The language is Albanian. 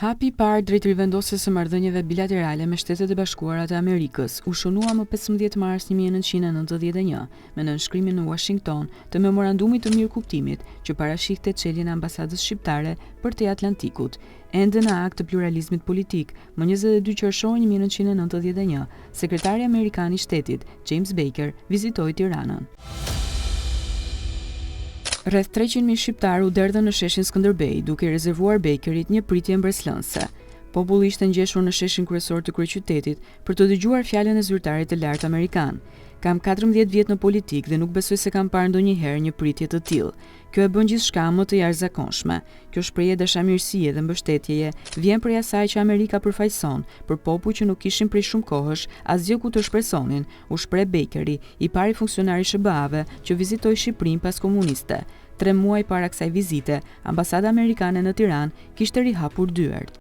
Hapi i parë drejt rivendosjes së marrëdhënieve bilaterale me Shtetet e Bashkuara të Amerikës u shënua më 15 mars 1991 me nënshkrimin në Uashington të Memorandumit të Mirëkuptimit që parashihte çeljen e ambasadës shqiptare përtej Atlantikut. Ende në akt të pluralizmit politik, më 22 qershor 1991, sekretari amerikan i shtetit, James Baker, vizitoi Tiranën. Rreth 300.000 shqiptarë u derdhën në sheshin Skënderbej, duke i rezervuar Bakerit një pritje mbresëlënëse. Populli ishte ngjeshur në sheshin kryesor të kryeqytetit për të dëgjuar fjalën e zyrtarit të lartë amerikan. Kam 14 vjet në politikë dhe nuk besoj se kam parë ndonjëherë një pritje të tillë. Kjo e bën gjithçka më të jashtëzakonshme. Kjo shprehje dashamirësie dhe mbështetjeje vjen prej asaj që Amerika përfaqëson, për popuj që nuk kishin prej shumë kohësh asgjë ku të shpresonin, u shpreh Bakeri, i pari funksionar i SHBA-ve që vizitoi Shqipërinë pas komuniste. 3 muaj para kësaj vizite, ambasada amerikane në Tiranë kishte rihapur dyert.